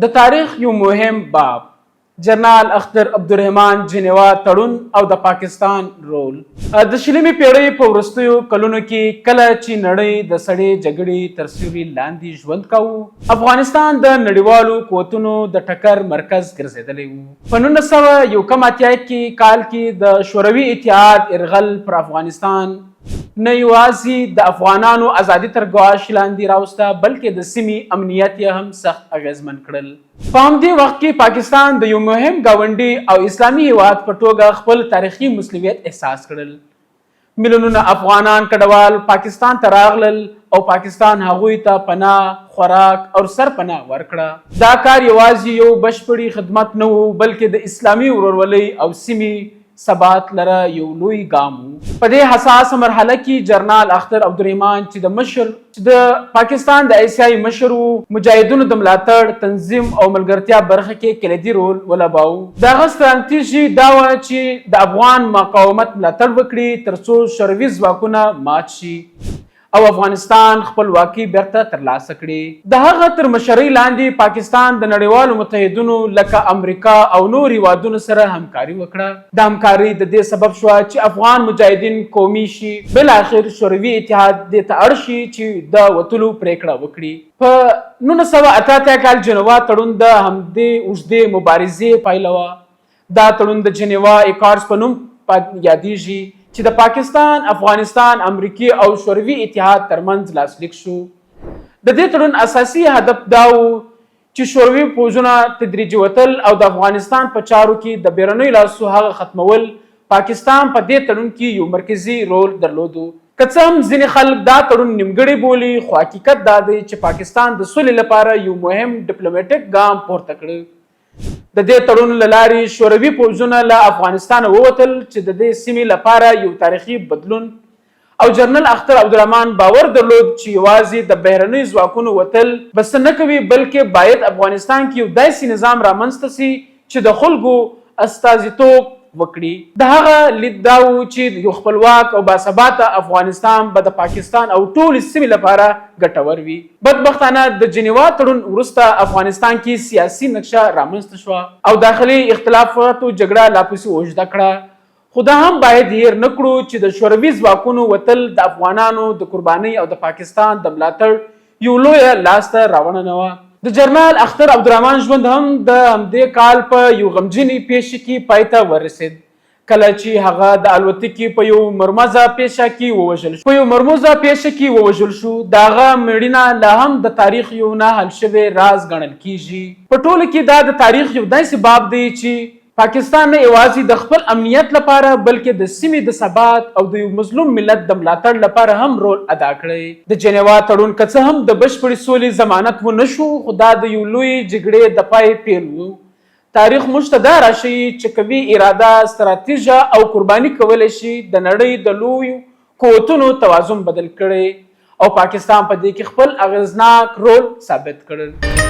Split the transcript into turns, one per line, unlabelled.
د تاریخ یو مهم باب، جنرال اختر عبدالرحمن جنیوا تړون او د پاکستان رول. د شلمې پیړۍ په وروستیو کلونو کې، کله چې نړۍ د سړې جګړې تر سیوري لاندې ژوند کاوه، افغانستان د نړیوالو قوتونو د ټکر مرکز ګرځېدلی و. په 1981 کې کال کې د شوروي اتحاد یرغل پر افغانستان نه یوازې د افغانانو ازادي تر ګواښ لاندې راوسته، بلکې د سیمې امنیت یې هم سخت اغېزمن کړل. په همدې وخت کې پاکستان د یو مهم ګاونډي او اسلامي هیواد په توګه خپل تاریخي مسؤلیت احساس کړل. میلیونونه افغانان کډوال پاکستان ته راغلل او پاکستان هغوی ته پناه، خوراک او سرپناه ورکړه. دا کار یوازې یو بشپړي خدمت نه و، بلکې د اسلامي ورورولۍ او سیمې ثبات لره یو لوی ګام و. په دې حساسه مرحله کې جنرال اختر عبدالرحمن، چې د پاکستان د آی مشر وو، مجاهدینو د ملاتړ، تنظیم او ملګرتیا برخه کې کلیدي رول ولوباوه. د هغه ستراتیژي دا وه چې د افغان مقاومت ملاتړ وکړي، ترڅو شوروي ځواکونه مات شي او افغانستان خپلواکي بیرته ترلاسه کړي. د هغه تر مشرۍ لاندې پاکستان د نړیوالو متحدونو لکه امریکا او نور هیوادونو سره همکاري وکړه. د همکارۍ د دې سبب شوه چې افغان مجاهدین قوي شي. بالاخر شوروي اتحاد دې ته اړ شي چې د وتلو پریکړه وکړي. په 1988 کال جنوا تړون د همدې اوږدې مبارزې پایله وه. دا تړون د جنیوا اکارډز په نوم یادیږي، چې د پاکستان، افغانستان، امریکې او شوروي اتحاد ترمنځ لاسلیک شو. د دې تړون اساسي هدف دا و چې شوروي پوځونه تدریجي وتل او د افغانستان په چارو کې د بیرونیو لاسو هغه ختمول. پاکستان په دې تړون کې یو مرکزي رول درلودو. که څه هم ځینې خلک دا تړون نیمګړی بولي، خو حقیقت دا دی چې پاکستان د سولې لپاره یو مهم ډیپلوماټیک ګام پورته کړ. د دې تړون له لارې شوروي پوځونه له افغانستانه ووتل، چې د دې سیمې لپاره یو تاریخي بدلون. او جنرال اختر عبدالرحمن باور درلود چې یوازې د بهرنیو ځواکونو وتل بسنه نه کوي، بلکې باید افغانستان کې یو داسې نظام رامنځته سي چې د خلکو استازیتوب وکړي. د هغه لید دا و چې یو خپلواک او باثباته افغانستان به د پاکستان او ټولې سیمې لپاره ګټور وي. بدبختانه د جنیوا تړون وروسته افغانستان کې سیاسي نقشه رامنځته شوه او داخلي اختلافاتو جګړه لا پسې اوږده کړه. خو دا هم باید هیر نه کړو چې د شوروي ځواکونو وتل د افغانانو د قربانۍ او د پاکستان د ملاتړ یو لویه لاسته راوړنه وه. د جنرال اختر عبدالرحمن ژوند هم د همدې کال په یو غمجنې پیښې کې پای ته ورسید، کله چې هغه د الوتکې په یو مرموزه پیښه کې ووژل شو. د هغه مړینه لا هم د تاریخ یو نه حل شوی راز ګڼل کیږي. په ټوله کې دا د تاریخ یو داسې باب دی چې پاکستان نه یوازې د خپل امنیت لپاره، بلکې د سیمې د ثبات او د یو مظلوم ملت د ملاتړ لپاره هم رول ادا کړی. د جنیوا تړون که څه هم د بشپړې سولې ضمانت ونه شو، خو دا د یو لوی جګړې د پای پیل و. تاریخ موږ ته دا راښيي چې قوي اراده، ستراتیژه او قرباني کولی شي د نړۍ د لویو قوتونو توازن بدل کړي، او پاکستان په دې کې خپل اغېزناک رول ثابت کړ.